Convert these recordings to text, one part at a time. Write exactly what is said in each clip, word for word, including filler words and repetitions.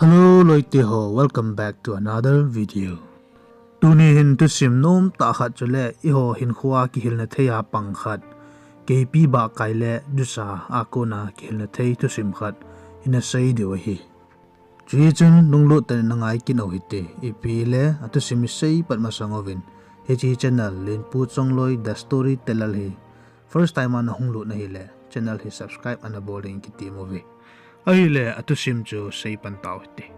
Hello loite ho, welcome back to another video. Tuni hin thusim nom tah khat chule eiho hinkhoa kihilna thei a pang khat, K P Bahkai le Jucha a kona kihilna thei thusim khat ina sei diu ahi. Chuti chun lunglut tah in na ngai kit u hite, ipi le athusim isei pat masang uvin, hiche channel Lenpu Chongloi The Storyteller hi first time a na hung lut na hile channel hi subscribe ana bol ding kitem uve. Ahile athusim chu sei pan tau hite.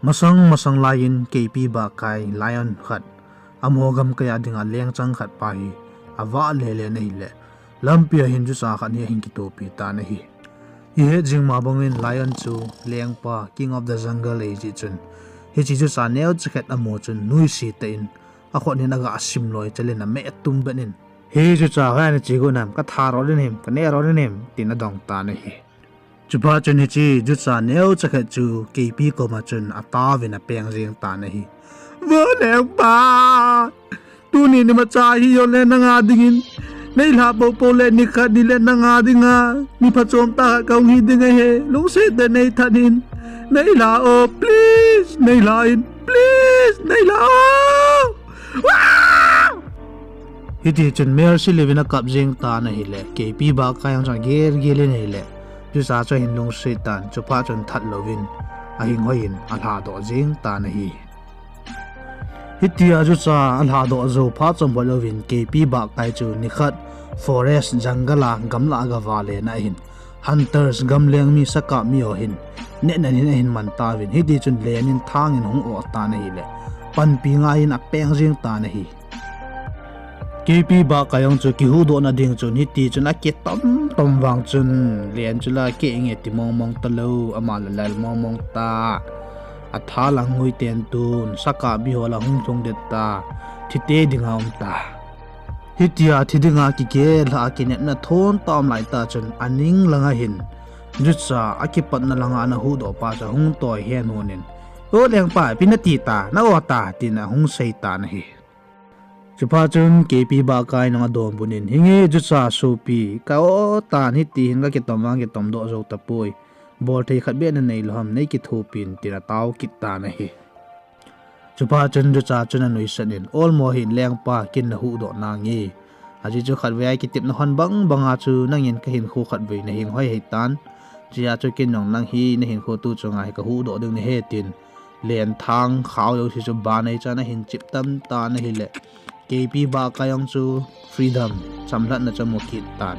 Masang masang laiyin K P Bahkai lion khat, amaho gamkai a dinga lengchang khat pa hi avah lele na hile, lampi a hin jucha khat hi ahin kithopi tan ahi. Ihet jing ma bangin lion chu lengpa, king of the jungle ahi jeh chun, hiche jucha neocha khat amu chun nuisat tah in akhut hin aga sim loi chalin ameh tum bet in, "Hi jucha hoiya nache got nam, katha ro ding him, kaneh ro ding him," tin adong tan ahi. Chuphat chun hiche jucha neocha khat chu K P koma chun ataovin apeng jeng tan ahi. Vo lengpa, tuni nimacha hi jongle nanga dingin neilha poupou le nikhat nile nanga dinga mi phachom tah khat kahung hi ding ahi, lungset tah in neithat in, neilha o, please, neilha in, please, neilha o. Hiti chun Mercy Levin akap jeng tan ahile, K P Bahkai jong chun agel gel in ahile, jucha chu ahin lungset tan, chuphat chun that louvin, ahinghoi in alhadoh jeng tan ahi. Hitia jucha alhadoh jou phat chomkhat louvin K P Bahkai chu nikhat forest jungle a gamlah a agavah le na ahin, hunters, gamleng mi, sakap mi ho hin nehna in ahin man tauvin, hiti chun len in thang in ahung oh tan ahile, panpi ngai in apeng jeng tan ahi. K P Bahkai jong chu kihuhdoh na ding chun hiti chun akitom tom vang chun, len chu la keh inge ti mong mong talou, ama la lal mong mong ta. Atha la ngui ten tun, sakap mi ho la hung lhung det ta, thi te dinga um ta. Hitia thi dinga kigel lha a kinepna thon tah um lai tah chun aning langa hin jucha akipatna langa ana huhdoh pa chu ahung toi hen hon in, "O lengpa, ipi nati ta, na oh ta," tin ahung sei tan ahi. Chuphat chun K P Bahkai jong adonbut in, "Hinge jucha sopi, ka oh tan, hiti hin kakitom vang kitom doh jou tapoi. Bolthei khat beh nanei lou ham, nei kithopi in," tin atao kit tan ahi. Chuphat chun jucha chun anuisat in, "Olmo hin lengpa, ken nahuhdoh nange. Ajeh chu khatvei a kitepna hon bang banga chu nangin kahinkho khatvei nahinghoi hei tan. Hijeh a chu ken jong nang hi nahinkho tu chunga hi kahuhdoh ding nahi," tin len thang khao jouse chu banei chan ahin chip tam tan ahile, K P Bahkai jong chu freedom, chamlhatna chu amu kit tan.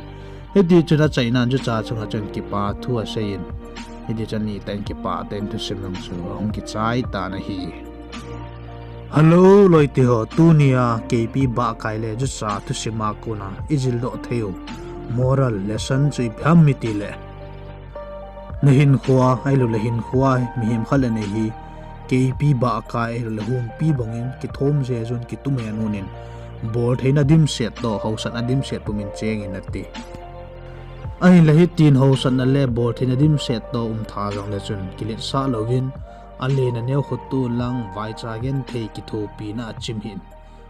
Hiti chun achaina in jucha chunga chun kipa thu asei in, hiti chun nitah in kipah tah in thusim jong chu ahung kichai tan ahi. Hello loite ho, tunia K P Bahkai le jucha thusim a kona ijildoh thei u moral lesson chu ipi ham itile, nahinkhoa ahiloule hinkhoa mihem khat le nei hi K P Bahkai ahiloule Humpi bangin kithom jejun kitum hen hon in, boltheina dimset toh haosatna dimset pumin chengin ati. Ahinla hitin haosatna le boltheina dimset toh umtha jongle chun kiletsah louvin, alen aneo khut tun lang, vaicha genthei kithopina achim hih in,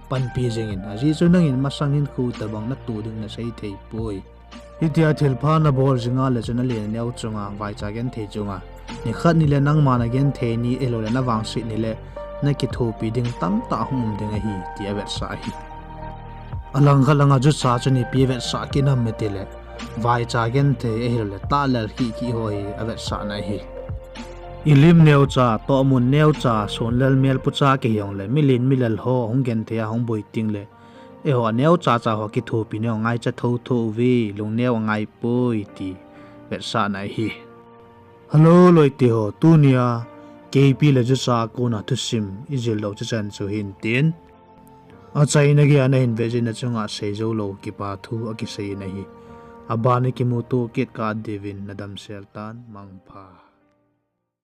panpi jengin, ajeh chu nangin masang hinkho tobang natoh ding nasei thei poi. Hitia thilpha nabol jinga le chun alen aneo chunga, vaicha genthei chunga, nikhat nile nangma nagenthei ni ahiloule navangset nile nakithopi ding tamtah hung um ding ahi, ti avetsah ahi. Alangkhat langa jucha chun ipi avetsah kit ham itile, vaicha genthei ahiloule tahlel khih khih ho hi avetsahna ahi. Ilim neocha, tohmun neocha, sonlel melpucha kihi jongle, milen milal ho hung genthei a hung boi tengle, eiho aneocha cha ho kithopina angaicha thotho uve, lungneo angaipoi ti vetsahna ahi. Hello loite ho, tunia K P le jucha a kona thusim ijildoh chachan chu hintin, achaina geiya nahin vet jeh in nachunga seijou lou kipa thu akisei in ahi. Abana kimuto kit kah diuvin nadamsel tan, mangpha.